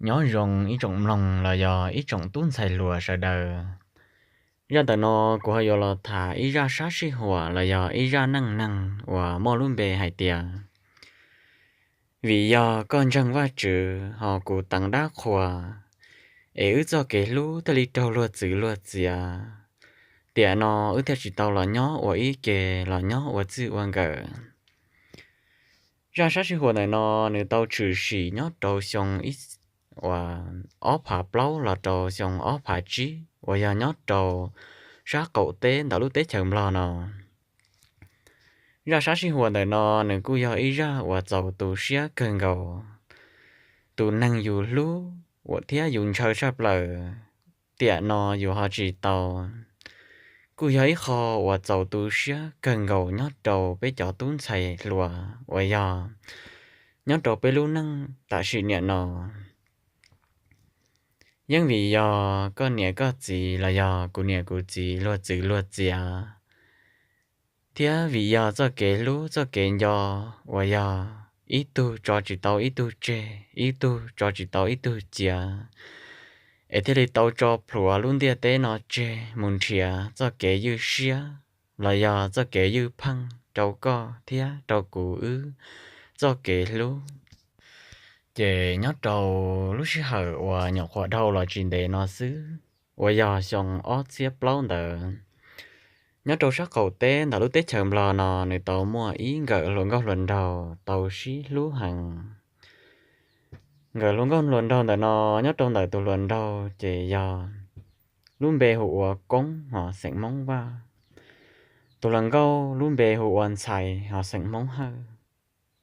Nyob zoo ib tsoom mloog los yog ib tsoom tub ntxhais hluas sawv daws. Zaj ntawm no kuv ho yuav los tham ib zaj sab sij huam los yog ib zaj neej neeg uas muaj lub npe hais tias, vim yog koj ntseeg Vajtswv ho kuv teev dab qhuas, es wb txoj kev hlub thiaj li raug luag txwv luag txiav. Tiam no wb thiaj tsis tau los nyob ua ib ke, los nyob ua txij ua nkawm. Zaj sab sij huam ntawm no nws tau tshwm sim nyob rau xyoo uas ob phav plaub los rau xyoo ob phav tsib uas yog nyob rau sab qaum teb ntawm lub teb chaws Nplog no. Zaj sab sij huam ntawm no nws kuj yog ib zaj uas txaus tu siab kawg nkaus. Tus neeg yus hlub uas thiab yus ntshaw tshaj plaws, tiam no yus ho tsis tau, kuj yog ib qho uas txaus tu siab kawg nkaus nyob rau peb cov tub ntxhais hluas uas yog nyob rau peb lub neej tam sim niam no. Yeej vim yog koj niam koj txiv los yog kuv niam kuv txiv luag txwv luag txiav, thiab vim yog txoj kev hlub txoj kev nco uas yog ib tug tso tsis tau ib tug tseg, ib tug tso tsis tau ib tug cia, es thiaj li tau tso plhuav lub ntiaj teb no tseg mus nrhiav txoj kev ywj siab los yog txoj kev ywj pheej rau koj thiab rau kuv wb txoj kev hlub. Ces nyob rau lub sij hawm uas nyuam qhuav dhau los tsis ntev no xwb, uas yog xyoo ob txhiab plaub ntawd, nyob rau sab qaum teb ntawm lub teb chaws Nplog no nws tau muaj ib nkawm hluas nkauj hluas nraug tau sib hlub heev. Nkawm hluas nkauj hluas nraug ntawm no, nyob rau ntawm tus hluas nraug ces yog lub npe hu ua Koob hos xeem Hmoob Vaj. Tus hluas nkauj lub npe hu ua Ntxhais hos xeem Hmoob Hawj.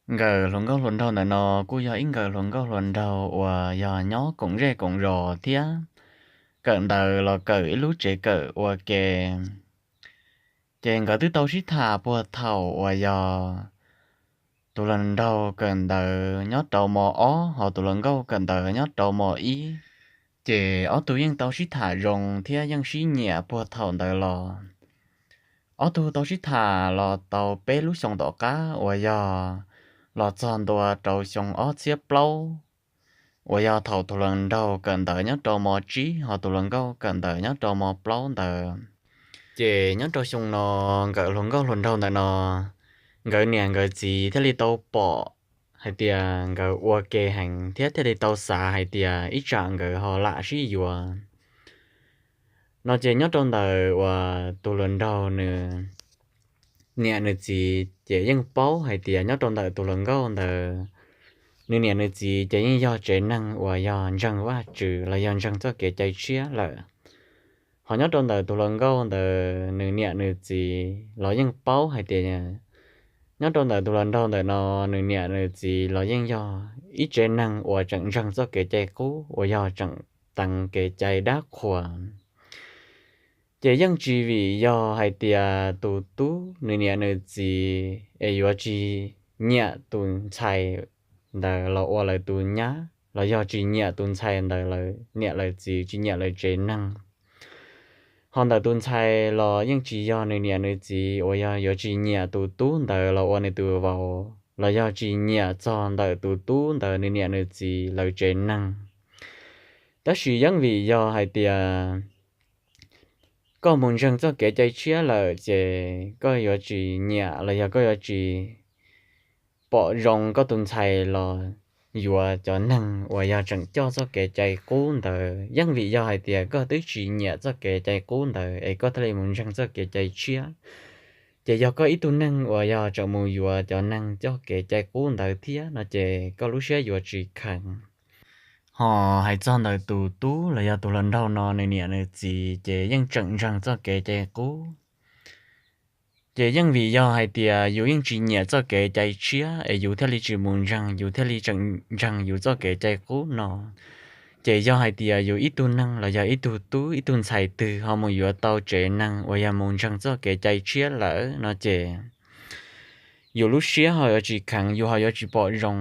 Nkawm hluas nkauj hluas nraug ntawm no kuj yog ib nkawm hluas nkauj hluas nraug uas yog nyob koom zej koom zos thiab kawm ntawv los kawm ib lub tsev kawm ua ke. Ces nkawd twb tau sib tham puag thaum uas yog tus hluas nraug kawm ntawv nyob rau mos ob hos tus hluas nkauj kawm ntawv nyob rau mos ib. Ces ob tug yeej tau sib tham zoo thiab yeej sib nyiam puag thaum ntawd los. Ob tug tau sib tham los tau peb lub xyoo tom qab uas yog los txog ntua rau xyoo ob txhiab plaub, uas yog thaum tus hluas nraug kawm ntawv nyob rau mos tsib hos tus hluas nkauj kawm ntawv nyob rau mos plaub ntawd. Ces nyob rau xyoo no, nkawm hluas nkauj hluas nraug ntawm no, nkawd niam nkawd txiv thiaj li tau pom hais tias nkawd ua ke heev thiab thiaj li tau xav hais tias ib tsam nkawd ho lam sib yuav. No ces nyob rau ntawm uas tus hluas nraug nws niam nws txiv ces yeej paub hais tias nyob rau ntawm tus hluas nkauj ntawd, nws niam nws txiv ces yeej yog tsev neeg uas yog ntseeg Vajtswv los yog ntseeg txoj kev cai tshiab lawm. Hos nyob rau ntawm tus hluas nkauj ntawd nws niam nws txiv los yeej paub hais tias nyob rau ntawm tus hluas nraug ntawm no, nws niam nws txiv los yeej yog ib tsev neeg uas tseem ntseeg txoj kev cai qub uas yog tseem teev kev cai dab qhuas. Ces yeej tsis vim yog hais tias tus tub nws niam nws txiv es yuav tsis nyiam tus ntxhais ntawd los ua lawv tus nyab, los yog tsis nyiam tus ntxhais ntawd lawv niam lawv txiv, tsis nyiam lawv tsev neeg. Hos ntawm tus ntxhais los yeej tsis yog nws niam nws txiv uas yog yuav tsis nyiam tus tub ntawd los ua nws tus vauv, los yog tsis nyiam txog ntawm tus tub ntawd nws niam nws txiv lawv tsev neeg. Tab sis yeej vim yog hais tias koj mus ntseeg txoj kev cai tshiab lawm ces koj yuav tsis nyiam los yog koj yuav tsis pom zoo koj tus ntxhais los yuav cov neeg uas yog tseem coj txoj kev cai qub ntawd. Yeej vim yog hais tias koj twb tsis nyiam txoj kev cai qub ntawd es koj thiaj li mus ntseeg txoj kev cai tshiab. Ces yog koj ib tug neeg uas yog tseem mus yuav cov neeg coj kev cai qub ntawd thiab no ces koj lub siab yuav tsis kheev. Hos hais txog ntawm tus tub los yog tus hluas nraug no nws niam nws txiv ces yeej tseem ntseeg txoj kev cai qub. Ces yeej vim yog hais tias yus yeej tsis nyiam txoj kev cai tshiab es yus thiaj li tsis mus ntseeg, yus thiaj li tseem ntseeg yus txoj kev cai qub no. Ces yog hais tias yus ib tug neeg los yog ib tug tub ib tug ntxhais twg ho mus yuav tau tsev neeg uas yog mus ntseeg txoj kev cai tshiab lawm no ces yus lub siab ho yuav tsis kheev, yus ho yuav tsis pom zoo.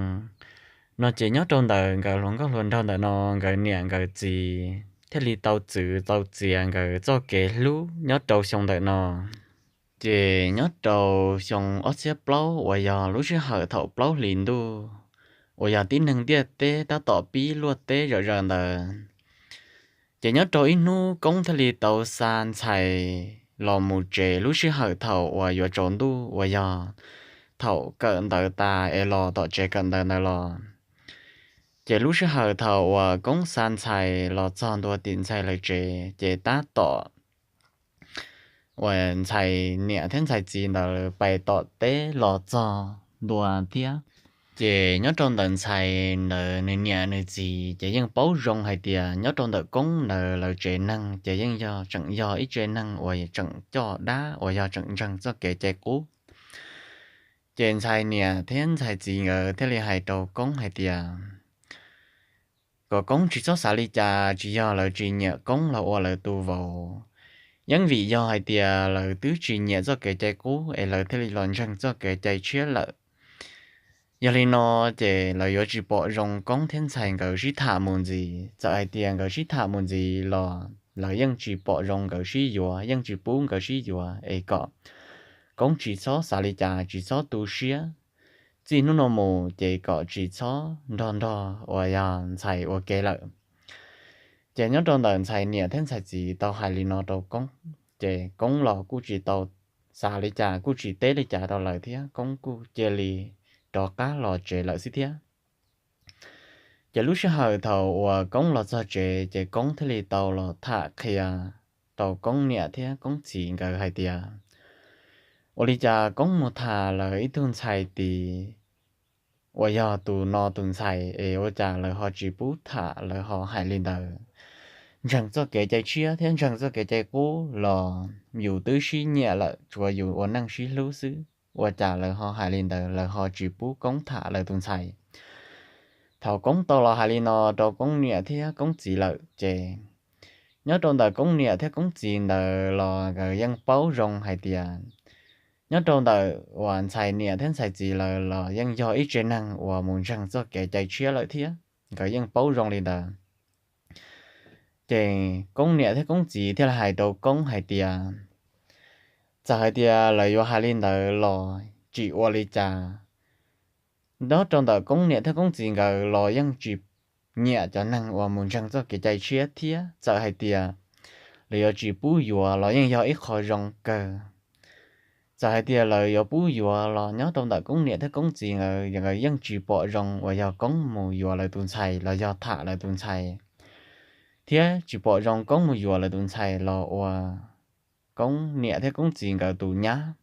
No ces nyob rau ntawm nkawd hluas nkauj hluas nraug ntawm no, nkawd niam nkawd txiv thiaj li tau txwv tau txiav nkawd txoj kev hlub nyob rau xyoo ntawm no. Ces nyob rau xyoo ob txhiab plaub uas yog lub sij hawm thaum plaub hlis ntuj, uas yog tib neeg ntiaj teb tab tom pib luaj teb zom zaws ntawd. Ces nyob rau ib hnub Koob thiaj li tau xa ntxhais los mus tsev. Lub sij hawm thaum uas yuav tsaus ntuj uas yog thaum kawm ntawv tas es los tom tsev kawm ntawv ntawd los, ces lub sij hawm thaum uas Koob xa ntxhais los txog ntua tim ntxhais lawv tsev ces tab tom uas ntxhais niam thiab ntxhais txiv ntawd pais tom teb los txog ntua thiab. Ces nyob rau ntawm ntxhais ntawd nws niam nws txiv ces yeej paub zoo hais tias nyob rau ntawm Koob ntawd lawv tsev neeg ces yeej yog tseem yog ib tsev neeg uas tseem coj dab uas yog tseem ntseeg txoj kev cai qub. Ces ntxhais niam thiab ntxhais txiv nkawd thiaj li hais rau Koob hais tias kom Koob tsis txhob xav li cas, tsis yog lawv tsis nyiam Koob los ua lawv tus vauv. Yeej vim yog hais tias lawv twb tsis nyiam txoj kev cai qub es lawv thiaj li los ntseeg txoj kev cai tshiab lawm. Yog li no ces lawv yuav tsis pom zoo Koob thiab ntxhais nkawd sib tham mus ntxiv. Txawm hais tias nkawd sib tham mus ntxiv los lawv yeej tsis pom zoo nkawd sib yuav, yeej tsis pub nkawd sib yuav es kom Koob tsis txhob xav li cas, tsis txhob tu siab. Txij hnub no mus ces kom tsis txhob nrog nrog uas yog ntxhais ua ke lawm. Ces nyob rau ntawm ntxhais niam thiab ntxhais txiv tau hais li no rau Koob, ces Koob los kuj tsis tau xav li cas, kuj tsis teb li cas rau lawv thiab, Koob kuj cia li rov qab los tsev lawm xwb thiab. Ces lub sij hawm thaum uas Koob los txog tsev ces Koob thiaj li tau los tham qhia rau Koob niam thiab Koob txiv nkawd hais tias, ua li cas Koob mus tham lawv ib tug ntxhais tid uas yog tus no tus ntxhais es ua cas lawv ho tsis pub tham, lawv ho hais li ntawd, ntseeg txoj kev cai tshiab thiab ntseeg txoj kev cai qub los yus twb sib nyiam lawm, tsuav yus ua neej sib hlub xwb, ua cas lawv ho hais li ntawd, lawv ho tsis pub Koob tham lawv tus ntxhais. Thaum Koob tau los hais li no rau Koob niam thiab Koob txiv lawm ces nyob rau ntawm Koob niam thiab Koob txiv ntawd los nkawd yeej paub zoo hais tias nyob rau ntawm uas ntxhais niam thiab ntxhais txiv lawv los yeej yog ib tsev neeg uas mus ntseeg txoj kev cai tshiab lawm thiab, nkawd yeej paub zoo li ntawd. Ces Koob niam thiab Koob txiv thiaj li hais rau Koob hais tias, txawm hais tias lawv yuav hais li ntawd los tsis ua li cas. Nyob rau ntawm Koob niam thiab Koob txiv nkawd los yeej tsis nyiam cov neeg uas mus ntseeg txoj kev cai tshiab thiab, txawm hais tias lawv yuav tsis pub yuav los yeej yog ib qho zoo kawg. Txawm hais tias lawv yuav pub yuav los nyob rau ntawm Koob niam thiab Koob txiv nkawd, nkawd yeej tsis pom zoo uas yog Koob mus yuav lawv tus ntxhais los yog tham lawv tus ntxhais, thiab tsis pom zoo Koob mus yuav lawv tus ntxhais los ua Koob niam thiab Koob txiv nkawd tus nyab.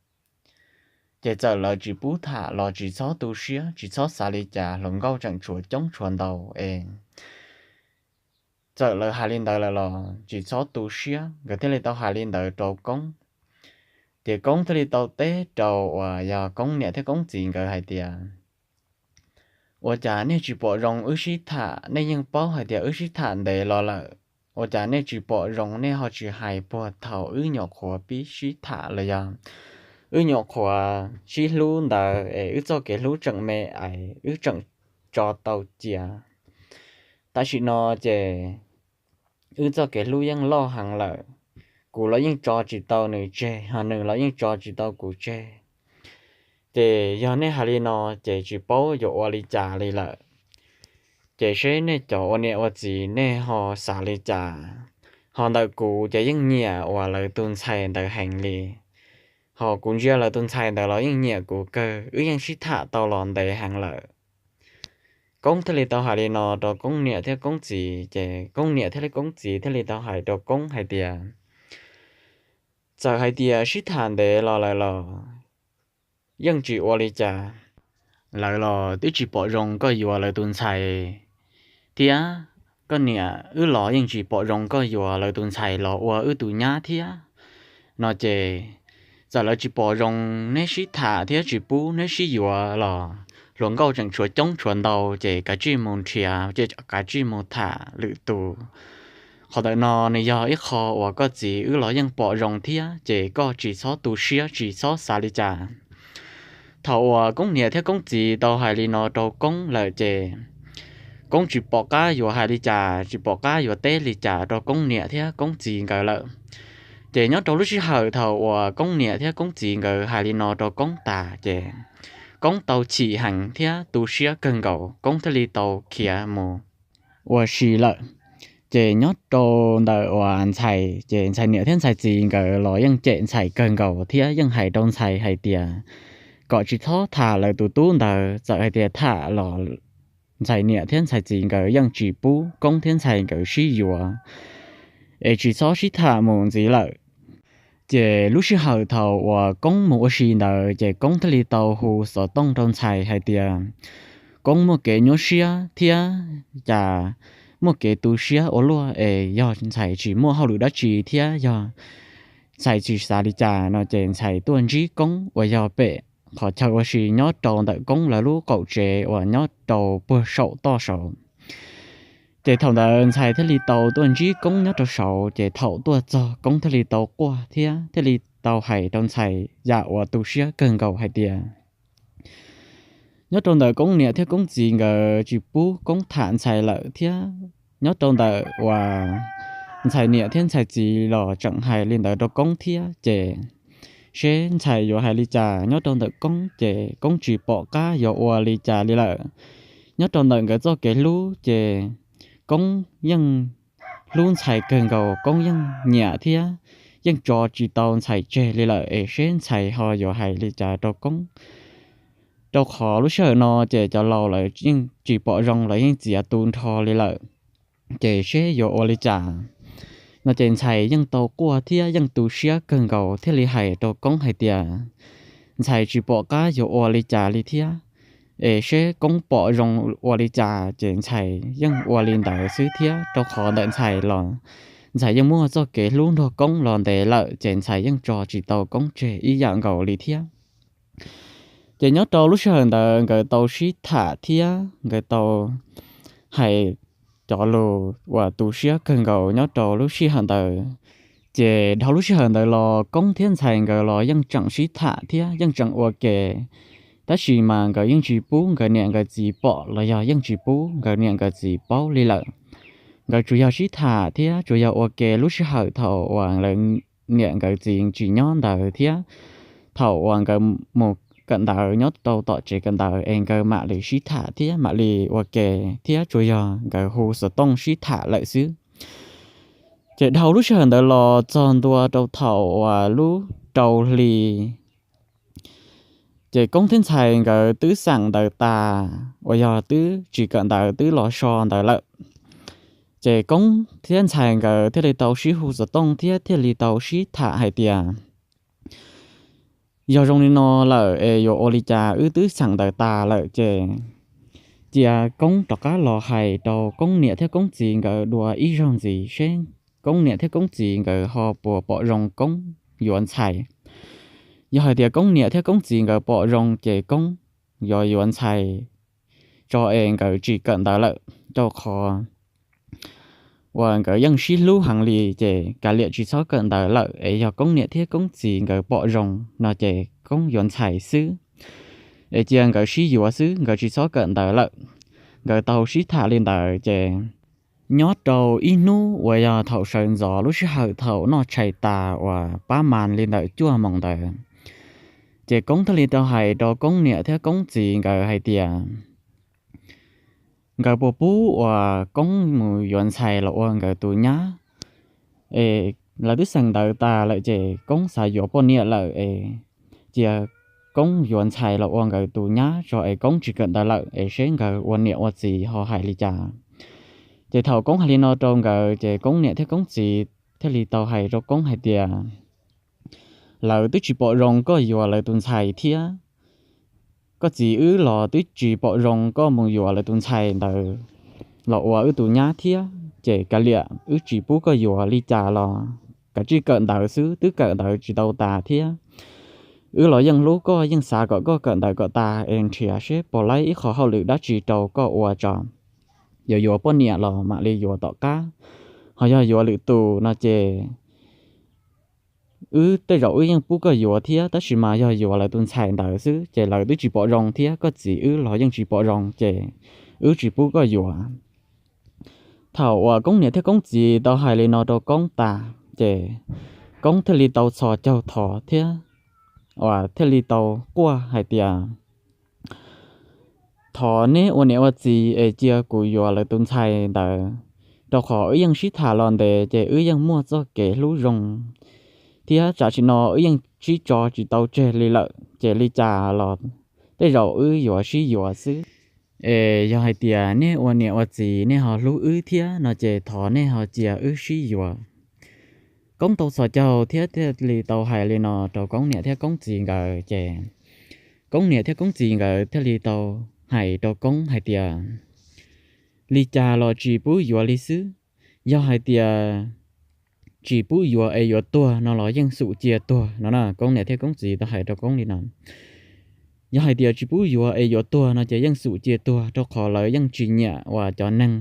Ces txawm lawv tsis pub tham los tsis txhob tu siab, tsis txhob xav li cas, hluas nkauj tseem tshuav coob tshuav ntau es txawm lawv hais li ntawd lawm los tsis txhob tu siab. Nkawd thiaj li tau hais li ntawd rau Koob. Ces Koob thiaj li tau teb rau uas yog Koob niam thiab Koob txiv nkawd hais tias, ua cas nej tsis pom zoo wb sib tham? Nej yeej paub hais tias wb sib tham ntev los lawm, ua cas nej tsis pom zoo, nej ho tsis hais puag thaum wb nyuam qhuav pib sib tham los yog wb nyuam qhuav sib hlub ntawd es wb txoj kev hlub tseem me es wb tseem tso tau cia. Tam sim no ces wb txoj kev hlub yeej loj heev lawm, kuv los yeej tso tsis tau nws tseg, ho nws los yeej tso tsis tau kuv tseg. Ces yog nej hais li no ces tsis paub yuav ua li cas li lawm. Ces seb nej cov ua niam ua txiv nej ho xav li cas, ho ntawm kuv ces yeej nyiam uas lawv tus ntxhais ntawd heev li, ho kuv ntsia lawv tus ntxhais ntawd los yeej nyiam kuv kawg, wb yeej sib tham tau los ntev heev lawm. Koob thiaj li tau hais li no rau Koob niam thiab Koob txiv, ces Koob niam thiab Koob txiv thiaj li tau hais rau Koob hais tias, txawm hais tias sib tham ntev los lawm los yeej tsis ua li cas. Lawv los twb tsis pom zoo koj yuav lawv tus ntxhais, thiab koj niam wb los yeej tsis pom zoo koj yuav lawv tus ntxhais los ua wb tus nyab thiab. No ces txawm lawv tsis pom zoo neb sib tham thiab tsis pub neb sib yuav los hluas nkauj tseem tshuav coob tshuav ntau, ces kav tsij mus nrhiav, ces kav tsij mus tham lwm tus. Qhov ntawm no nws yog ib qho uas koj txiv wb los yeej pom zoo thiab, ces koj tsis txhob tu siab, tsis txhob xav li cas. Thaum uas Koob niam thiab Koob txiv tau hais li no rau Koob lawm ces Koob tsis pom qab yuav hais li cas, tsis pom qab yuav teb li cas rau Koob niam thiab Koob txiv nkawd lawm. Ces nyob rau lub sij hawm thaum uas Koob niam thiab Koob txiv nkawd hais li no rau Koob tas ces Koob tau chim heev thiab tu siab kawg nkaus, Koob thiaj li tau khiav mus ua si lawm. Ces nyob rau ntawm uas ntxhais, ces ntxhais niam thiab ntxhais txiv nkawd los yeej cem ntxhais kawg nkaus thiab yeej hais rau ntxhais hais tias kom tsis txhob tham lawv tus tub ntawd, txawm hais tias tham los ntxhais niam thiab ntxhais txiv nkawd yeej tsis pub Koob thiab ntxhais nkawd sib yuav, es tsis txhob sib tham mus ntxiv lawm. Ces lub sij hawm thaum uas Koob mus ua si ntawd ces Koob thiaj li tau hu xov tooj rau ntxhais hais tias Koob muaj kev nyuaj siab thiab cas muaj kev tu siab ua luaj, es yog ntxhais tsis muaj hauj lwm dab tsi thiab yog ntxhais tsis xav li cas no ces ntxhais tuaj ntsib Koob uas yog pem qhov chaw ua si nyob rau ntawm Koob lawv lub qaum tsev uas nyob rau puag saum toj saud. Ces thaum ntawd ntxhais thiaj li tau tuaj ntsib Koob nyob rau saud, ces thaum tuaj txog Koob thiaj li tau quaj thiab thiaj li tau hais rau ntxhais yam uas tu siab kawg nkaus hais tias nyob rau ntawm Koob niam thiab Koob txiv nkawd tsis pub Koob tham ntxhais lawm thiab nyob rau ntawm uas ntxhais niam thiab ntxhais txiv los tseem hais li ntawd rau Koob thiab, ces seb ntxhais yuav hais li cas. Nyob rau ntawm Koob ces Koob tsis pom qab yuav ua li cas li lawm. Nyob rau ntawm nkawd txoj kev hlub ces Koob yeej hlub ntxhais kawg nkaus, Koob yeej nyiam thiab yeej tso tsis tau ntxhais tseg li lawm, es seb ntxhais ho yuav hais li cas rau Koob. Rau qhov lub sij hawm no ces cov laus lawv yeej tsis pom zoo, lawv yeej txiav tu nrho li lawm, ces seb yuav ua li cas no ces ntxhais yeej tau quaj thiab yeej tu siab kawg nkaus thiaj li hais rau Koob hais tias ntxhais tsis pom qab yuav ua li cas li thiab, es seb Koob pom zoo ua li cas ces ntxhais yeej ua li ntawd xwb thiab, rau qhov ntawm ntxhais los ntxhais yeej muaj txoj kev hlub nrog Koob los ntev lawm, ces ntxhais yeej tso tsis tau Koob tseg ib yam nkaus li thiab. Ces nyob rau lub sij hawm ntawd nkawd tau sib tham thiab nkawd tau hais cov lus uas tu siab kawg nkaus nyob rau lub sij hawm ntawd. Ces dhau lub sij hawm ntawd los Koob thiab ntxhais nkawd los yeej tseem sib tham thiab yeej tseem ua ke, tab sis mas nkawd yeej tsis pub nkawd niam nkawd txiv pom los yog yeej tsis pub nkawd niam nkawd txiv paub li lawm. Nkawd tsuas yog sib tham thiab tsuas yog ua ke lub sij hawm thaum uas lawv niam nkawd txiv tsis nyob ntawd thiab thaum uas nkawd mus kawm ntawv nyob rau tom tsev kawm ntawv es nkawd mam li sib tham thiab mam li ua ke, thiab tsuas yog nkawd hu xov tooj sib tham lawm xwb. Ces dhau lub sij hawm ntawd los txog ntua rau thaum uas lub rau hli, ces Koob thiab ntxhais nkawd twb xeem ntawv tas uas yog twb tsis kawm ntawv twb los so ntawd lawm. Ces Koob thiab ntxhais nkawd thiaj li tau sib hu xov tooj thiab thiaj li tau sib tham hais tias yog zoo li no lawm es yuav ua li cas, wb twb xeem ntawv tas lawm ces cia Koob rov qab los hais rau Koob niam thiab Koob txiv nkawd dua ib zaug ntxiv seb Koob niam thiab Koob txiv nkawd ho puas pom zoo Koob yuav ntxhais. Yog hais tias Koob niam thiab Koob txiv nkawd pom zoo ces Koob yuav yuav ntxhais tso es nkawd tsis kawm ntawv lawm, rau qhov uas nkawd yeej sib hlub heev li, ces kav liam tsis txhob kawm ntawv lawm es yog Koob niam thiab Koob txiv nkawd pom zoo no ces Koob yuav ntxhais xwb. Es cia nkawd sib yuav xwb, nkawd tsis txhob kawm ntawv lawm. Nkawd tau sib tham li ntawd ces nyob rau ib hnub uas yog thaum sawv ntxov lub sij hawm thaum noj tshais tas uas pab mas li ntawm cuaj moos ntawd, ces Koob thiaj li tau hais rau Koob niam thiab Koob txiv nkawd hais tias nkawd puas pub uas Koob mus yuav ntxhais los ua nkawd tus nyab. Es lawv twb xeem ntawv tas lawm ces Koob xav yuav poj niam lawm es cia Koob yuav ntxhais los ua nkawd tus nyab tso es Koob tsis kawm ntawv lawm es seb nkawd ua niam ua txiv ho hais li cas. Ces thaum Koob hais li no rau nkawd ces Koob niam thiab Koob txiv thiaj li tau hais rau Koob hais tias lawv twb tsis pom zoo koj yuav lawv tus ntxhais thiab koj txiv wb los twb tsis pom zoo koj mus yuav lawv tus ntxhais ntawd los ua wb tus nyab thiab, ces kav liam wb tsis pub koj yuav li cas los kav tsij kawm ntawv xwb, twb kawm ntawv tsis tau tas thiab. Wb los yeej hlub koj, yeej xav kom koj kawm ntawv kom tas es nrhiav seb puas laib ib qho hauj lwm dab tsi rau koj ua tso. Yuav yuav poj niam los mam li yuav tom qab, ho yog yuav lwm tus no ces wb tej zaum wb yeej pub koj yuav thiab, tab sis mas yog yuav lawv tus ntxhais ntawd xwb ces lawv twb tsis pom zoo thiab koj txiv wb los yeej tsis pom zoo ces wb tsis pub koj yuav. Thaum uas Koob niam thiab Koob txiv tau hais li no rau Koob tas ces Koob thiaj li tau txhos caug thov thiab uas thiaj li tau quaj hais tias thov neb ua niam ua txiv es cia kuv yuav lawv tus ntxhais ntawd, rau qhov wb yeej sib tham los ntev ces wb yeej muaj txoj kev hlub zoo, thiab tam sim no wb yeej sib tso tsis tau tseg li lawm, ces li cas los tej zaum wb yuav sib yuav xwb. Es yog hais tias nej ua niam ua txiv nej ho hlub wb thiab no ces thov nej ho cia wb sib yuav. Koob tau txhos caug thiab thiaj li tau hais li no rau Koob niam thiab Koob txiv nkawd, ces Koob niam thiab Koob txiv nkawd thiaj li tau hais rau Koob hais tias, li cas los tsis pub yuav li xwb. Yog hais tias tsis pub yuav es yuav tuag no los yeej xum cia tuag no na. Koob niam thiab Koob txiv tau hais rau Koob li no, yog hais tias tsis pub yuav es yuav tuag no ces yeej xum cia tuag, rau qhov lawv yeej tsis nyiam uas cov neeg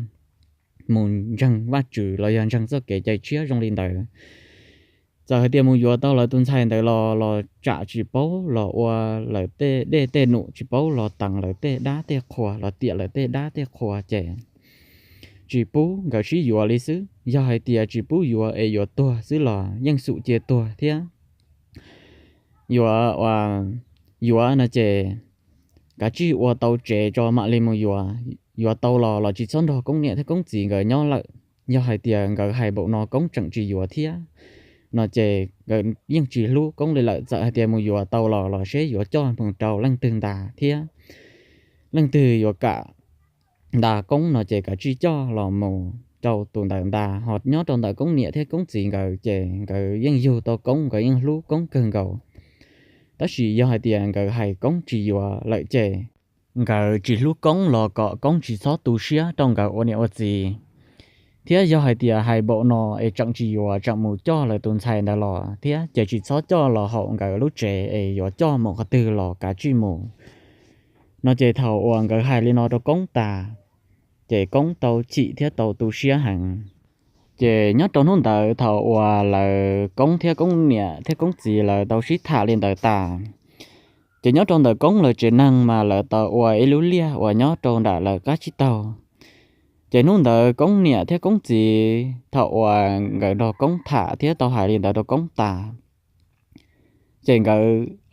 mus ntseeg Vajtswv los yog ntseeg txoj kev cai tshiab zoo li ntawd. Txawm hais tias mus yuav tau lawv tus ntxhais ntawd los los tsam tsis paub los ua lawv tej dej tej num, tsis paub los teev lawv tej dab tej qhua, los tiam lawv tej dab tej qhua, ces tsis pub nkawd sib yuav li xwb. Yog hais tias tsis pub yuav es yuav tuag xwb los yeej xum cia tuag thiab. Yuav, yuav no ces kav tsij ua tau tsev tso mam li mus yuav, yuav tau los los tsis txhob nrog Koob niam thiab Koob txiv nkawd nyob lawm. Yog hais tias nkawd hais npaum no Koob tseem tsis yuav thiab no ces nkawd yeej tsis hlub Koob li lawm. Txawm hais tias mus yuav tau los los seb yuav coj mus rau leej twg ntas thiab leej twg yuav kam ntas Koob no ces kav tsij coj los mus rau tus ntawd ntas. Ho nyob rau ntawm Koob niam thiab Koob txiv nkawd ces nkawd yeej yug tau Koob, nkawd yeej hlub Koob kawg nkaus. Tab sis yog hais tias nkawd hais Koob tsis yuav lawm ces nkawd tsis hlub Koob los kom Koob tsis txhob tu siab rau nkawd ua niam ua txiv. Thiab yog hais tias hais npaum no es tseem tsis yuav, tseem mus coj lawv tus ntxhais ntawd los thiab ces tsis txhob coj los hauv nkawd lub tsev es yuav coj mus qhov twg los kav tsij mus no ces thaum uas nkawd hais li no rau Koob tas, ces Koob tau chim thiab tau tu siab heev. Ces nyob rau hnub ntawd thaum uas lawv Koob thiab Koob niam thiab Koob txiv lawv tau sib tham li ntawd tas, ces nyob rau ntawm Koob lawv tsev neeg mas lawv tau ua ib lub liaj uas nyob rau nram lawv qab tsib taug. Ces hnub ntawd Koob niam thiab Koob txiv thaum uas nkawd nrog Koob tham thiab tau hais li ntawd rau Koob tas, ces nkawd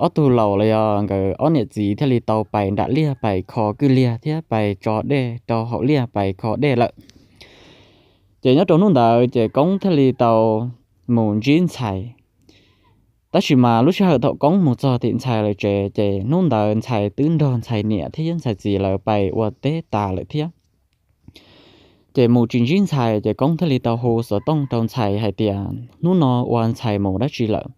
ob tug laus los yog nkawd ob niam txiv thiaj li tau pais nram liaj pais kho kwj liag thiab pais tso dej rau hauv liaj pais kho dej lawm. Ces nyob rau hnub ntawd ces Koob thiaj li tau mus ntsib ntxhais. Tab sis mas lub sij hawm thaum Koob mus txog tim ntxhais lawv tsev ces hnub ntawd ntxhais twb nrog ntxhais niam thiab ntxhais txiv lawv pais ua teb tas lawm thiab. Ces mus tsis ntsib ntxhais ces Koob thiaj li tau hu xov tooj rau ntxhais hais tias hnub no ua ntxhais mus dab tsi lawm.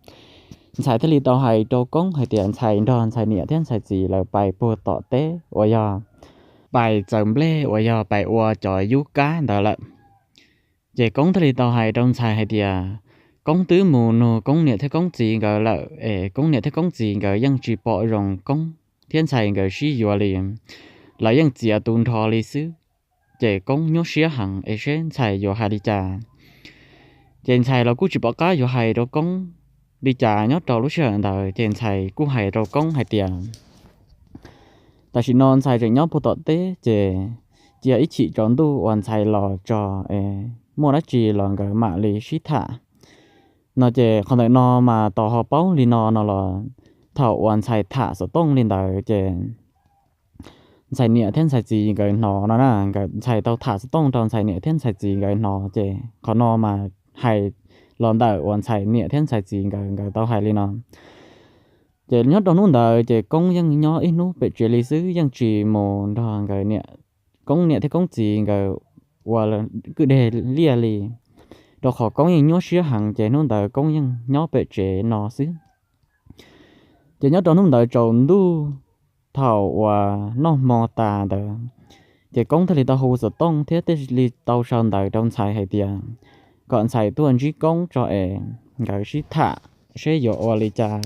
Ntxhais thiaj li tau hais rau Koob hais tias ntxhais nrog ntxhais niam thiab ntxhais txiv lawv pais puag tom teb uas yog pais txaws nplej uas yog pais ua cov yub kab ntawd lawm. Ces Koob thiaj li tau hais rau ntxhais hais tias Koob twb mus nug Koob niam thiab Koob txiv nkawd lawm es Koob niam thiab Koob txiv nkawd yeej tsis pom zoo Koob thiab ntxhais nkawd sib yuav li, lawv yeej txiav tu nrho li xwb. Ces Koob nyuaj siab heev es seb ntxhais yuav hais li cas. Ces ntxhais los kuj tsis pom qab yuav hais rau Koob li cas nyob rau lub sij hawm ntawd, ces ntxhais kuj hais rau Koob hais tias tam sim no ntxhais tseem nyob puag tom teb, ces cia ib chim tsaus ntuj uas ntxhais los tso es muaj dab tsi los nkawd mam li sib tham no. Ces qhov ntawm no mas tos ho paub li no no los thaum uas ntxhais tham xov tooj li ntawd ces ntxhais niam thiab ntxhais txiv nkawd hnov no na, nkawd, ntxhais tau tham xov tooj rau ntxhais niam thiab ntxhais txiv nkawd hnov, ces qhov no mas hais los ntawm uas ntxhais niam thiab ntxhais txiv nkawd, nkawd tau hais li no. Ces nyob rau hnub ntawd ces Koob yeej nyob ib hnub pem tsev li xwb, yeej tsis mus nrog nkawd niam, Koob niam thiab Koob txiv nkawd ua kwj deg liaj li, rau qhov Koob yeej nyuaj siab heev, ces hnub ntawd Koob yeej nyob pem tsev no xwb. Ces nyob rau hnub ntawd tsaus ntuj thaum uas noj hmo tas ntawd, ces Koob thiaj li tau hu xov tooj thiab thiaj li tau sau ntawv rau ntxhais hais tias kom ntxhais tuaj ntsib Koob tso es nkawd sib tham seb yuav ua li cas,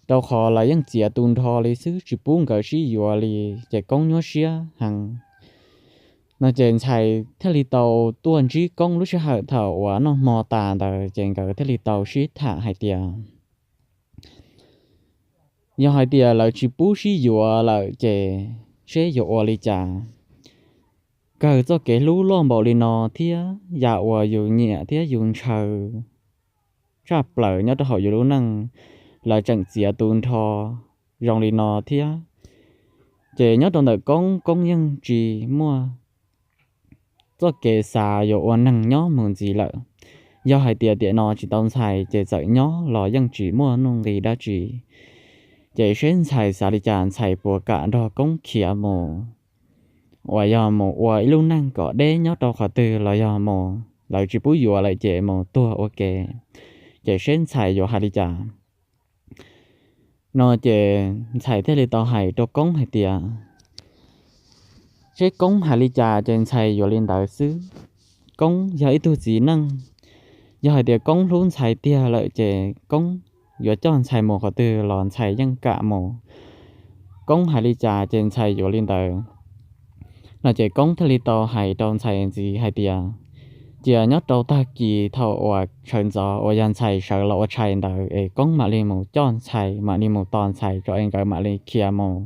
rau qhov lawv yeej txiav tu nrho li xwb tsis pub nkawd sib yuav li, ces Koob nyuaj siab heev no. Ces ntxhais thiaj li tau tuaj ntsib Koob lub sij hawm thaum uas noj hmo tas ntawd, ces nkawd thiaj li tau sib tham hais tias yog hais tias lawv tsis pub sib yuav lawm ces seb yuav ua li cas. Kawg txoj kev hlub loj npaum li no thiab yam uas yus nyiam thiab yus ntshaw tshaj plaws nyob rau hauv yus lub neej, lawv tseem txiav tu nrho zoo li no thiab. Ces nyob rau ntawm Koob, Koob yeej tsis muaj txoj kev xav yuav ua neeg nyob mus ntxiv lawm. Yog hais tias tiam no tsis tau ntxhais ces txawm nyob los yeej tsis muaj nuj nqis dab tsi. Ces seb ntxhais xav li cas, ntxhais puas kam nrog Koob khiav mus, uas yog mus ua ib lub neej kom deb nyob rau qhov twg los yog mus lawv tsis pub yuav lawm ces mus tuag ua ke. Ces seb ntxhais yuav hais li cas no ces ntxhais thiaj li tau hais rau Koob hais tias, seb Koob hais li cas ces ntxhais yuav li ntawd xwb. Koob yog ib tug txiv neej, yog hais tias Koob hlub ntxhais tiag lawm ces Koob yuav coj ntxhais mus qhov twg los ntxhais yeej kam mus. Koob hais li cas ces ntxhais yuav li ntawd. No ces Koob thiaj li tau hais rau ntxhais ntxiv hais tias, cia nyob rau tag kis thaum uas sawv ntxov uas yog ntxhais sawv los ua tshais ntawd es Koob mam li mus coj ntxhais, mam li mus tos ntxhais tso es nkawd mam li khiav mus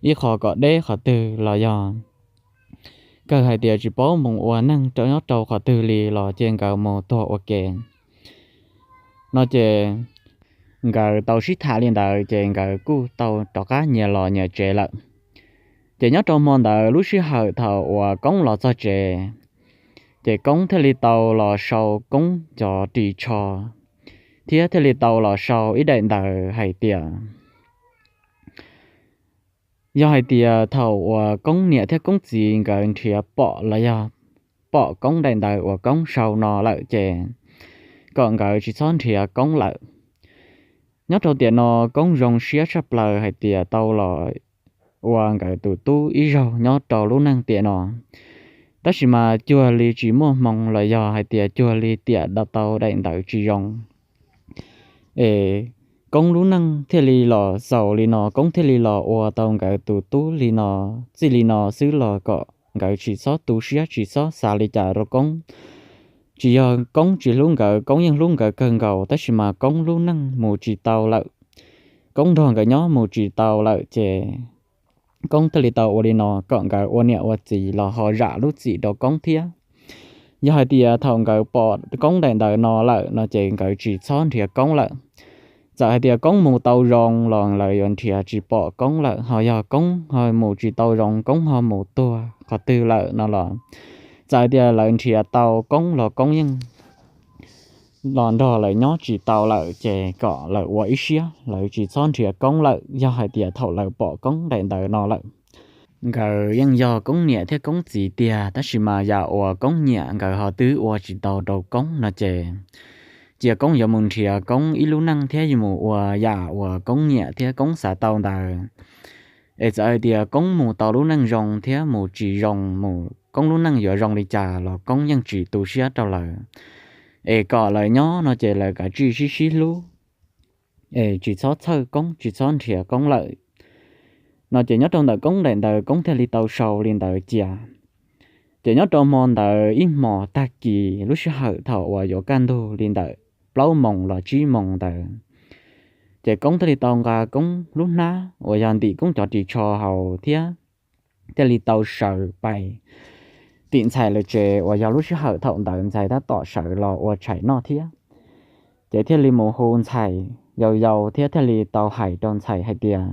ib qho kom deb qhov twg los yog kawg hais tias tsis paub mus ua neeg nyob rau qhov twg li los cia nkawd mus tuag ua ke. No ces nkawd tau sib tham li ntawd ces nkawd kuj tau rov qab nyias los nyias tsev lawm. Ces nyob rau hmo ntawd lub sij hawm thaum uas Koob los txog tsev, ces Koob thiaj li tau los sau Koob cov ris tsho, thiab thiaj li tau los sau ib daim ntawv hais tias, yog hais tias thaum uas Koob niam thiab Koob txiv nkawd nrhiav pom los yog pom Koob daim ntawv uas Koob sau no lawm ces kom nkawd tsis txhob nrhiav Koob lawm. Nyob rau tiam no Koob zoo siab tshaj plaws hais tias tau los ua nkawd tus tub ib zaug nyob rau lub neej tiam no, tab sis mas cuag li tsis muaj hmoo los yog hais tias cuag li tiam da tau daim ntawv tsis zoo. Es Koob lub neej thiaj li los xaus li no, Koob thiaj li los ua tau nkawd tus tub li no, txij li no xwb los kom nkawd tsis txhob tu siab tsis txhob xav li cas rau Koob. Tsis yog Koob tsis hlub nkawd, Koob yeej hlub nkawd kawg nkaus, tab sis mas Koob lub neej mus tsis tau lawm, Koob nrog nkawd nyob mus tsis tau lawm ces Koob thiaj li tau ua li no kom nkawd ua niam ua txiv los ho zam lub txim rau Koob thiab. Yog hais tias thaum nkawd pom Koob daim ntawv no lawm no ces nkawd tsis txhob nrhiav Koob lawm. Txawm hais tias Koob mus tau zoo los lawv yuav nrhiav tsis pom Koob lawm, ho yog Koob ho mus tsis tau zoo, Koob ho mus tuag qhov twg lawm no los, txawm hais tias lawv nrhiav tau Koob los Koob yeej los nrog lawv nyob tsis tau lawm ces kom lawv ua ib siab, lawv tsis txhob nrhiav Koob lawm yog hais tias thaum lawv pom Koob daim ntawv no lawm. Nkawd yeej yog Koob niam thiab Koob txiv tiag, tab sis mas yam uas Koob nyiam nkawd ho twb ua tsis tau rau Koob no ces cia Koob yuav mus nrhiav Koob ib lub neej thiab yuav mus ua yam uas Koob nyiam thiab Koob xav tau ntawd. Es txawm hais tias Koob mus tau lub neej zoo thiab mus tsis zoo, mus Koob lub neej yuav zoo li cas los Koob yeej tsis tu siab rau lawv, es kom lawv nyob no ces lawv kav tsij sib sib hlub, es tsis txhob txhawj Koob, tsis txhob nrhiav Koob lawm. No ces nyob rau ntawm Koob daim ntawv Koob thiaj li tau sau li ntawd cia. Ces nyob rau hmo ntawd ib hmos tag kis lub sij hawm thaum uas yuav kaj ntug li ntawm plaub moos los tsib moos ntawd, ces Koob thiaj li tau nqa Koob lub hnab uas yog ntim Koob cov ris tsho haus thiab thiaj li tau sawv pais tim ntxhais lawv tsev uas yog lub sij hawm thaum ntawd ntxhais tab tom sawv los ua tshais noj thiab. Ces thiaj li mus hu ntxhais yau yau thiab thiaj li tau hais rau ntxhais hais tias,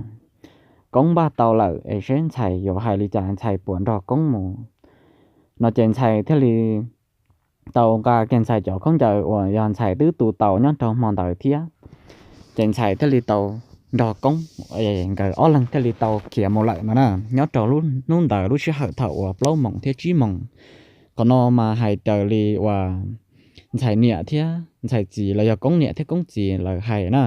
Koob npaj tau lawm es seb ntxhais yuav hais li cas, ntxhais puas nrog Koob mus? No ces ntxhais thiaj li tau nqa kiag ntxhais cov khaub ncaws uas yog ntxhais twb tu tau nyob rau hmo ntawd thiab. Ces ntxhais thiaj li tau nrog Koob, nkawd ob leeg thiaj li tau khiav mus lawm no na. Nyob rau hnub ntawd lub sij hawm thaum uas plaub moos thiab tsib moos, qhov no mas hais raws li uas ntxhais niam thiab ntxhais txiv los yog Koob niam thiab Koob txiv lawv hais na.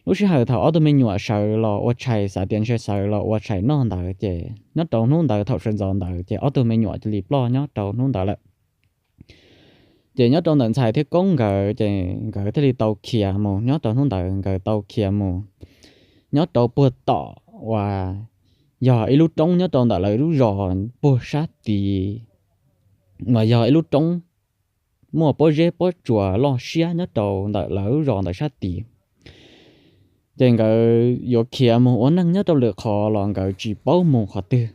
Lub sij hawm thaum ob tug me nyuam sawv los ua tshais, xav tias ntshe sawv los ua tshais noj ntawd ces nyob rau hnub ntawd thaum sawv ntxov ntawd ces ob tug me nyuam cia li ploj nyob rau hnub ntawd lawm. Ces nyob rau ntawm ntxhais thiab Koob nkawd ces nkawd thiaj li tau khiav mus, nyob rau hnub ntawd nkawd tau khiav mus nyob rau puag tom uas yog ib lub roob nyob rau ntawm lawv lub zos puag sab tid, uas yog ib lub roob muaj pob zeb pob tsuas loj siab nyob rau ntawm lawv lub zos ntawm sab tid. Ces nkawd yuav khiav mus ua neej nyob rau lwm qhov los nkawd tsis paub mus qhov twg.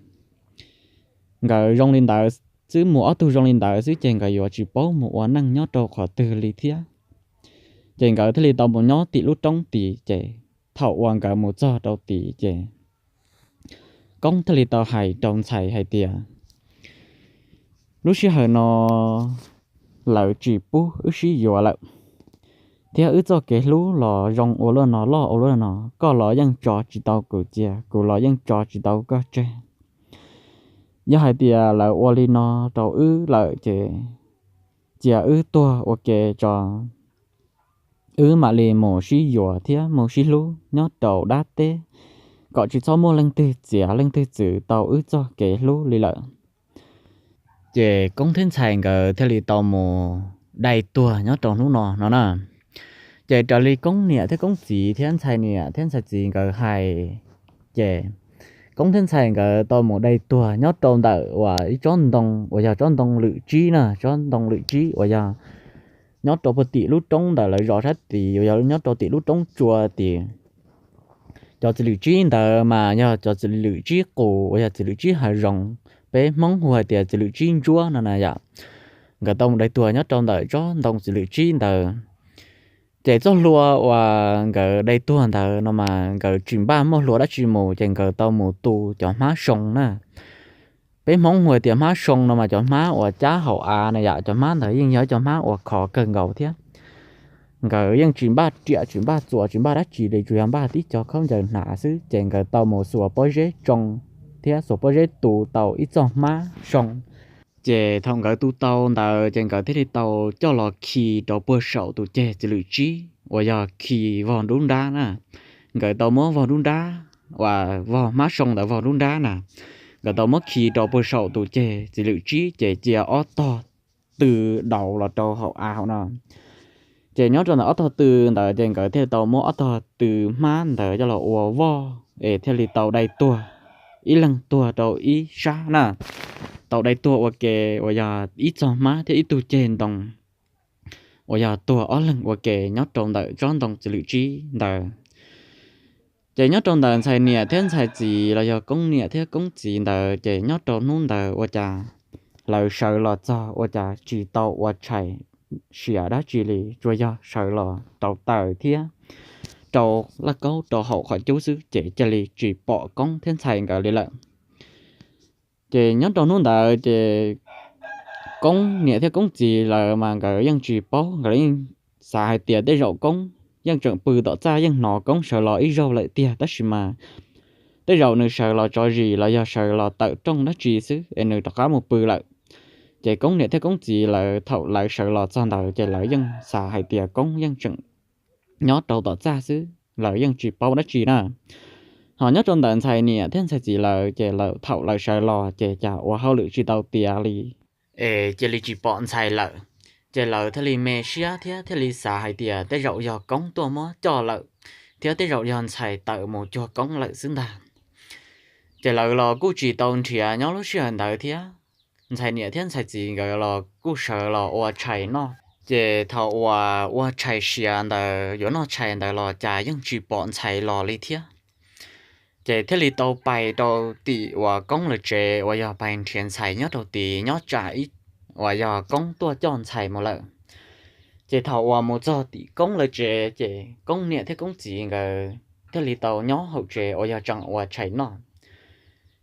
Nkawd zoo li ntawd xwb, mus ob tug zoo li ntawd xwb ces nkawd yuav tsis paub mus ua neej nyob rau qhov twg li thiab. Ces nkawd thiaj li tau mus nyob tim lub roob tid, ces thaum uas nkawd mus txog rau tid ces Koob thiaj li tau hais rau ntxhais hais tias, lub sij hawm no lawv tsis pub wb sib yuav lawm, thiab wb txoj kev hlub los zoo ua luaj no loj ua luaj no, koj los yeej tso tsis tau kuv cia, kuv los yeej tso tsis tau koj tseg. Yog hais tias lawv ua li no rau wb lawm ces cia wb tuag ua ke tso, wb mam li mus sib yuav thiab mus sib hlub nyob rau dab teb, kom tsis txhob muaj leej twg txiav leej twg txwv tau wb txoj kev hlub li lawm. Ces Koob thiab ntxhais nkawd thiaj li tau mus dai tuag nyob rau hnub no no na. Ces raws li Koob niam thiab Koob txiv thiab ntxhais niam thiab ntxhais txiv nkawd hais, ces Koob thiab ntxhais nkawd tau mus dai tuag nyob rau ntawm uas ib tsob ntoo uas yog tsob ntoo lwm tsib na, tsob ntoo lwm tsib uas yog nyob rau puag tim lub roob ntawm lawv zos sab tid uas yog nyob rau tim lub roob tsua tid. Cov txiv lwm tsib ntawd mas yog cov txiv lwm tsib qus uas yog txiv lwm tsib hav zoov, peb Hmoob hu hais tias txiv lwm tsib ntsuab no na yom. Nkawd tau mus dai tuag nyob rau ntawm tsob ntoo txiv lwm tsib ntawd. Ces txoj hlua uas nkawd dai tuag ntawd no mas nkawd tsis npaj muaj hlua dab tsi mus, ces nkawd tau mus tu cov hmab soo na. Peb Hmoob hu hais tias hmab soo no mas cov hmab uas cab hauv av na yom, cov hmab ntawd yeej yog cov hmab uas khov kawg nkaus thiab. Nkawd yeej tsis npaj riam tsis npaj txuas tsis npaj dab tsi li, tsuas yog npaj tib co khaub ncaws hnav xwb, ces nkawd tau mus xuas pob zeb tsoo thiab xuas pob zeb tu tau ib txoj hmab soo. Ces thaum nkawd tu tau ntawd ces nkawd thiaj li tau coj los khi rau puag saum tus ceg txiv lwm tsib uas yog khi vog nruab nrab na. Nkawd tau muab vog nruab nrab uas vog hmab soo ntawd vog nruab nrab na, nkawd tau muab khi rau puag saum tus ceg txiv lwm tsib, ces cia ob tog tw daus los rau hauv av hauv no. Ces nyob rau ntawm ob tog tw ntawd ces nkawd thiaj tau muab ob tog tw hmab ntawd coj los ua voj es thiaj li tau dai tuag ib leeg tuag rau ib sab na. Tau dai tuag ua ke uas yog ib txog hmab thiab ib tug ceg ntoo uas yog tuag ob leeg ua ke nyob rau ntawm tsob ntoo txiv lwm tsib ntawd. Ces nyob rau ntawm ntxhais niam thiab ntxhais txiv los yog Koob niam thiab Koob txiv ntawd, ces nyob rau hnub ntawd ua cas lawv sawv los txog ua cas tsis tau ua tshais siav dab tsi li, tsuas yog sawv los rau taws thiab rau laj kaub rau hauv qhov cub xwb, ces cia li tsis pom Koob thiab ntxhais nkawd li lawm. Ces nyob rau hnub ntawd ces Koob niam thiab Koob txiv lawv mas nkawd yeej tsis paub, nkawd yeej xav hais tias tej zaum Koob yeej tseem pw tom txaj, yeej hnov Koob sawv los ib zaug lawm tiag, tab sis mas tej zaum nws sawv los tso zis los yog sawv los tawm rooj dab tsi xwb es nws rov qab mus pw lawm. Ces Koob niam thiab Koob txiv lawv thaum lawv sawv los txog ntawd ces lawv yeej xav hais tias Koob yeej tseem nyob rau tom txaj xwb, lawv yeej tsis paub dab tsi na. Ho nyob rau ntawm ntxhais niam thiab ntxhais txiv lawv ces lawv thaum lawv sawv los ces cas ua hauj lwm tsis tau tiav li, es cia li tsis pom ntxhais lawm. Ces lawv thiaj li me siab thiab thiaj li xav hais tias tej zaum yog Koob tuaj muab coj lawm, thiab tej zaum yog ntxhais tawm mus cuag Koob lawm xwb ntag. Ces lawv los kuj tsis tau nrhiav nyob lub sij hawm ntawd thiab. Ntxhais niam thiab ntxhais txiv nkawd los kuj sawv los ua tshais noj. Ces thaum uas ua tshais siav ntawd yuav noj tshais ntawd los cas yeej tsis pom ntxhais los li thiab. Ces thiaj li tau pais rau tim uas Koob lawv tsev uas yog pais nrhiav ntxhais nyob rau tid nyob tsam ib uas yog Koob tuaj coj ntxhais mus lawm. Ces thaum uas mus txog tim Koob lawv tsev ces Koob niam thiab Koob txiv nkawd thiaj li tau nyob hauv tsev uas yog tseem ua tshais noj.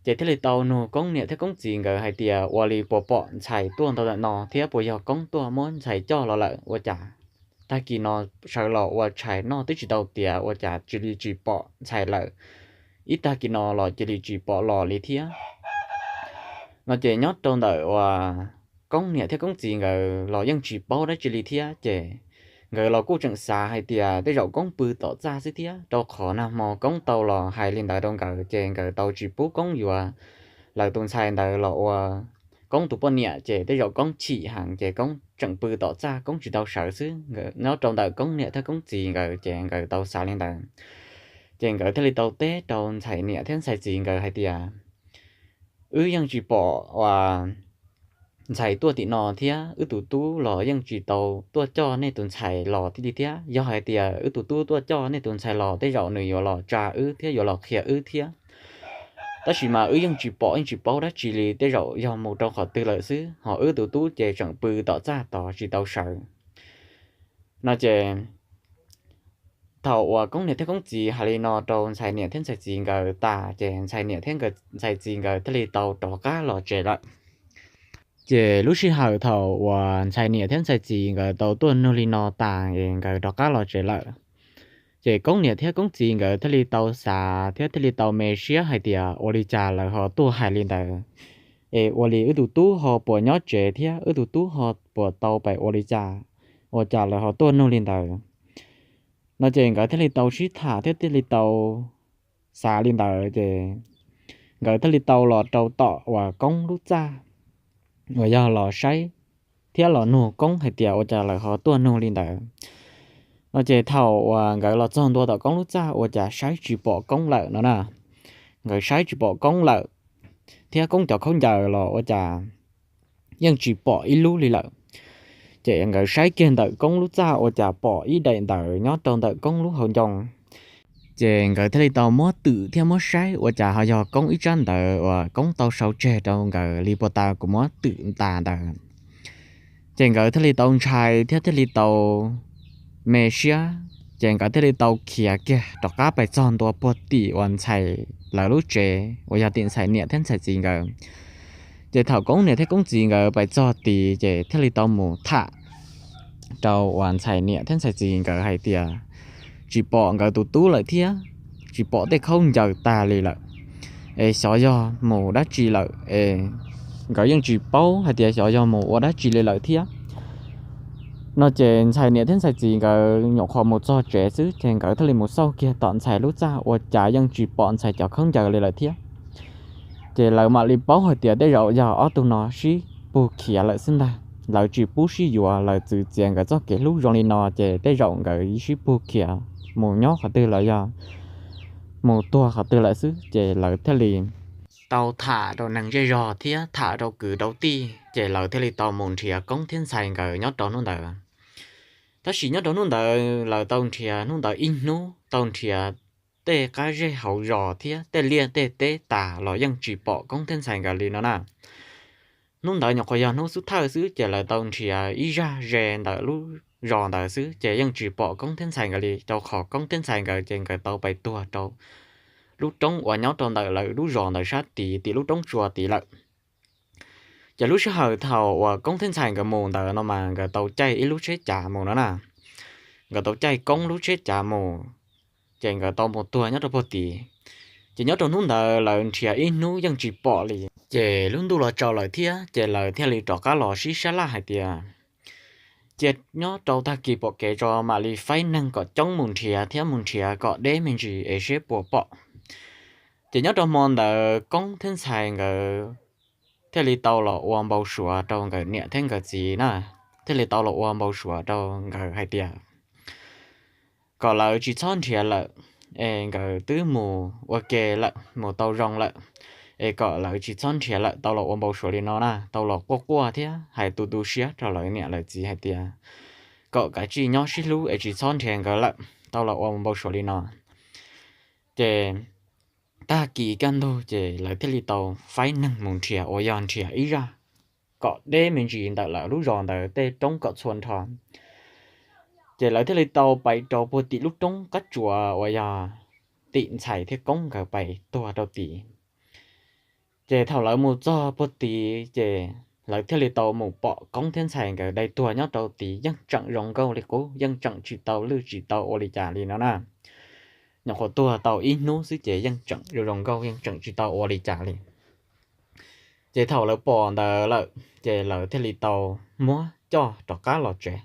Ces thiaj li tau nug Koob niam thiab Koob txiv nkawd hais tias ua li puas pom ntxhais tuaj ntawm no thiab puas yog Koob tuaj muab ntxhais coj los lawm, ua cas tag kis no sawv los ua tshais noj twb tsis tau tiav ua cas cia li tsis pom ntxhais lawm, ib tag kis no los cia li tsis pom los li thiab. No ces nyob rau ntawm uas Koob niam thiab Koob txiv nkawd los yeej tsis paub dab tsi li thiab, ces nkawd los kuj tseem xav hais tias tej zaum Koob pw tom txaj xwb thiab, rau qhov nag hmo Koob tau los hais li ntawd rau nkawd, ces nkawd tau tsis pub Koob yuav lawv tus ntxhais ntawd los ua Koob tus poj niam, ces tej zaum Koob chim heev ces Koob tseem pw tom txaj Koob tsis tau sawv xwb. Nyob rau ntawm Koob niam thiab Koob txiv nkawd ces nkawd tau xav li ntawd. Ces nkawd thiaj li tau teb rau ntxhais niam thiab ntxhais txiv nkawd hais tias wb yeej tsis pom uas ntxhais tuaj tim no thiab, wb tus tub los yeej tsis tau tuaj coj nej tus ntxhais los thiab li thiab. Yog hais tias wb tus tub tuaj coj nej tus ntxhais los tej zaum nws yuav los tsa wb thiab yuav los qhia wb thiab. Tab sis mas wb yeej tsis pom yeej tsis paub dab tsi li, tej zaum yog mus rau qhov twg lawm xwb, ho wb tus tub ces tseem pw tom txaj tod tsis tau sawv. No ces Thaum uas Koob niam thiab Koob txiv hais li no rau ntxhais niam thiab ntxhais txiv nkawd tas ces ntxhais niam thiab ntxhais txiv nkawd thiaj li tau rov qab los tsev lawm. Ces lub sij hawm thaum uas ntxhais niam thiab ntxhais txiv nkawd tau tuaj nug li no tas es nkawd rov qab los tsev lawm, ces Koob niam thiab Koob txiv nkawd thiaj li tau xav thiab thiaj li tau me siab hais tias ua li cas lawv ho tuaj hais li ntawd, es ua li wb tus tub ho puas nyob tsev thiab wb tus tub ho puas tau pais ua li cas, ua cas lawv ho tuaj nug li ntawd no. Ces nkawd thiaj li tau sib tham thiab thiaj li tau xav li ntawd ces nkawd thiaj li tau los rau tom uas Koob lub txaj uas yog los saib thiab los nug Koob hais tias ua cas lawv ho tuaj nug li ntawd no. Ces thaum uas nkawd los txog ntua tom Koob lub txaj ua cas saib tsis pom Koob lawm no na. Nkawd saib tsis pom Koob lawm, thiab Koob cov khaub ncaws los ua cas yeej tsis pom ib lub li lawm. Ces nkawd saib kiag ntawm Koob lub txaj ua cas pom ib daim ntawv nyob rau ntawm Koob lub hauv ncoo. Ces nkawd thiaj li tau muab twm thiab muab saib ua cas ho yog Koob ib tsab ntawv uas Koob tau sau tseg rau nkawd li puag ta kuv muab twm tas ntawd. Ces nkawd thiaj li tau ntshai thiab thiaj li tau me siab, ces nkawd thiaj li tau khiav kiag rov qab pais txog ntua puag tim uas ntxhais lawv lub tsev uas yog tim ntxhais niam thiab ntxhais txiv nkawd. Ces thaum Koob niam thiab Koob txiv nkawd pais txog tid ces thiaj li tau mus tham rau uas ntxhais niam thiab ntxhais txiv nkawd hais tias tsis pom nkawd tus tub lawm thiab, tsis pom tej khaub ncaws tag li lawm, es xyov yog mus dab tsi lawm es nkawd yeej tsis paub hais tias xyov yog mus ua dab tsi li lawm thiab no. Ces ntxhais niam thiab ntxhais txiv nkawd nyuam qhuav mus txog tsev xwb ces nkawd thiaj li mus xauj kiag tom ntxhais lub txaj ua cas yeej tsis pom ntxhais cov khaub ncaws li lawm thiab. Ces lawv mam li paub hais tias tej zaum yog ob tug no sib pug khiav lawm xwb ntag. Lawv tsis pub sib yuav, lawv txwv txiav nkawd txoj kev hlub zoo li no ces tej zaum nkawd sib pug khiav mus nyob qhov twg los yog mus tuag qhov twg lawm xwb. Ces lawv thiaj li tau tham rau neeg zej zog thiab tham rau kwv rau tij ces lawv thiaj li tau mus nrhiav Koob thiab ntxhais nkawd nyob rau hnub ntawd. Tab sis nyob rau hnub ntawd lawv tau nrhiav hnub ntawd ib hnub, tau nrhiav tej qab zej hauv zos thiab tej liaj tej teb tas los yeej tsis pom Koob thiab ntxhais nkawd li no na. Hnub ntawd nyuam qhuav yog hnub xub thawj xwb ces lawv tau nrhiav ib zaj ze ntawm lub zos ntawd xwb ces yeej tsis pom Koob thiab ntxhais nkawd li, rau qhov Koob thiab ntxhais nkawd ces nkawd tau pais tuag rau lub roob uas nyob rau ntawm lawv lub zos ntawd sab tid tim lub roob tsua tid lawm. Ces lub sij hawm thaum uas Koob thiab ntxhais nkawd mus ntawd no mas nkawd tau caij ib lub tsheb cav mus no na. Nkawd tau caij Koob lub tsheb cav mus, ces nkawd tau mus tuag nyob rau puag tid. Ces nyob rau hnub ntawd lawv nrhiav ib hnub yeej tsis pom li. Ces lub ntuj los tsaus lawm thiab ces lawv thiaj li rov qab los sib sab laj hais tias cia nyob rau tag kis pom kev tso mam li faib neeg kom coob mus nrhiav thiab mus nrhiav kom deb me ntsis es seb puas pom. Ces nyob rau hmo ntawd Koob thiab ntxhais nkawd thiaj li tau los ua npau suav rau nkawd niam thiab nkawd txiv na, thiaj li tau los ua npau suav rau nkawd hais tias kom lawv tsis txhob nrhiav lawm, es nkawd twb mus ua ke lawm, mus tau zoo lawm, es kom lawv tsis txhob nrhiav lawm. Tau los ua npau suav li no na, tau los quaj quaj thiab hais tu tu siab rau lawv niam lawv txiv hais tias kom kav tsij nyob sib hlub es tsis txhob nrhiav nkawd lawm. Tau los ua npau suav li no, ces tag kis kaj ntug ces lawv thiaj li tau faib neeg mus nrhiav uas yog nrhiav ib zaj kom deb me ntsis ntawm lawv lub zos ntawd tej roob kom txhua nrho. Ces lawv thiaj li tau pais rau puag tim lub roob qab tsuas uas yog tim ntxhais thiab Koob nkawd pais tuag rau tid. Ces thaum lawv mus txog puag tid ces lawv thiaj li tau mus pom Koob thiab ntxhais nkawd dai tuag nyob rau tid yeej tseem zoo nkauj li qub, yeej tseem tsis tau lwj tsis tau ua li cas li no na. Nyuam qhuav tuag tau ib hnub xwb ces yeej tseem zoo zoo nkauj, yeej tseem tsis tau ua li cas li. Ces thaum lawv pom ntawd lawm ces lawv thiaj li tau muab coj rov qab los tsev.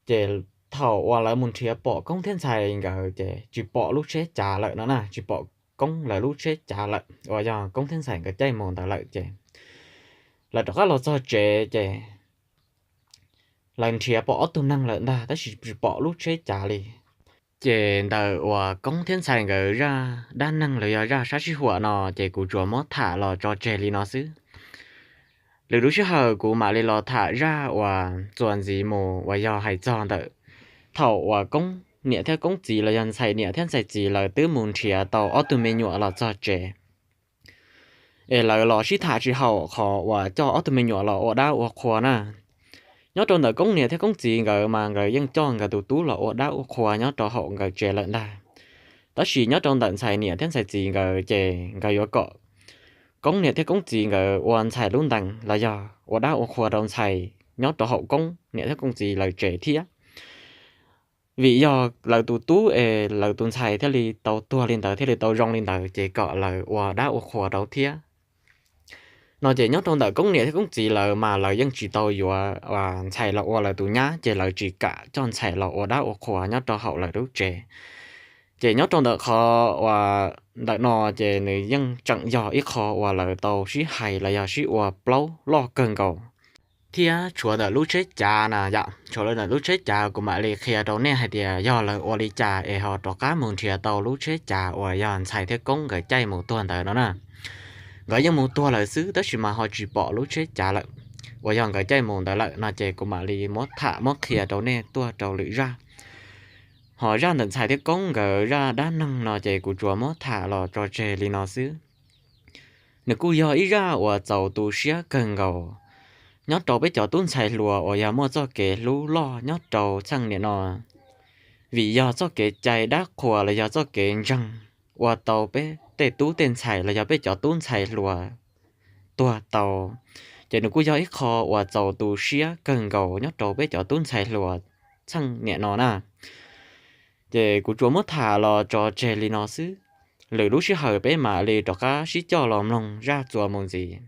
Ces thaum uas lawv mus nrhiav pom Koob thiab ntxhais nkawd ces tsis pom lub tsheb cav lawm no na, tsis pom Koob lawv lub tsheb cav lawm uas yog Koob thiab ntxhais nkawd caij mus ntawd lawm ces lawv rov qab los txog tsev ces lawv nrhiav pom ob tug neeg lawm ntag tab sis tsis pom lub tsheb cav li. Ces ntawm uas Koob thiab ntxhais nkawd zaj dab neeg los yog zaj sab sij huam no ces kuv tsuas muab tham los tso tseg li no xwb. Lwm lub sij hawm kuv mam li los tham zaj uas txuas ntxiv mus uas yog hais txog ntawm thaum uas Koob niam thiab Koob txiv los yog ntxhais niam thiab ntxhais txiv lawv twb mus nrhiav tau ob tug me nyuam los txog tsev. Es lawv los sib tham tsis haum qhov uas coj ob tug me nyuam los ua dab ua qhua na. Nyob rau ntawm Koob niam thiab Koob txiv nkawd mas nkawd yeej coj nkawd tus tub los ua dab ua qhua nyob rau hauv nkawd tsev lawm ntag. Tab sis nyob rau ntawm Ntxhais niam thiab Ntxhais txiv nkawd ces nkawd yuav kom Koob niam thiab Koob txiv nkawd ua Ntxhais lub ntees los yog ua dab ua qhua rau Ntxhais nyob rau hauv Koob niam thiab Koob txiv lawv tsev thiab. Vim yog lawv tus tub es lawv tus ntxhais thiaj li tau tuag li ntawd thiaj li tau zoo li ntawd ces kom lawv ua dab ua qhua rau thiab. No ces nyob rau ntawm Koob niam thiab Koob txiv lawv mas lawv yeej tsis tau yuav Ntxhais los ua lawv tus nyab ces lawv tsis kam coj Ntxhais los ua dab ua qhua nyob rau hauv lawv lub tsev. Ces nyob rau ntawm qhov uas ntawm no ces nws yeej tseem yog ib qho uas lawv tau sib hais los yog sib ua plaub loj kawg nkaus. Thiab tshuav ntawm lub tsheb cav na yom, tshuav ntawm lub tsheb cav kuv mam li qhia rau nej hais tias yog lawv ua li cas es ho rov qab mus nrhiav tau lub tsheb cav uas yog Ntxhais thiab Koob nkawd caij mus tuag ntawd no na. Nkawd yeej mus tuag lawm xwb tab sis mas ho tsis pom lub tsheb cav lawm, uas yog nkawd caij mus ntawd lawm no ces kuv mam li muab tham muab qhia rau nej tuaj rau lwm zaj. Ho zaj ntawm Ntxhais thiab Koob nkawd zaj dab neeg no ces kuv tsuas muab tham los tso tseg li no xwb. Nws kuj yog ib zaj uas txaus tu siab kawg nkaus nyob rau peb cov tub ntxhais hluas uas yog muaj txoj kev hlub loj nyob rau txheej niam no. Vim yog txoj kev cai dab qhuas los yog txoj kev ntseeg ua tau peb tej tub tej ntxhais los yog peb cov tub ntxhais hluas tuag tau, ces nws kuj yog ib qho uas txaus tu siab kawg nkaus nyob rau peb cov tub ntxhais hluas txheej niam no na. Ces kuv tsuas muab tham los tso tseg li no xwb. Lwm lub sij hawm peb mam li rov qab sib coj los mloog zaj txuas mus ntxiv.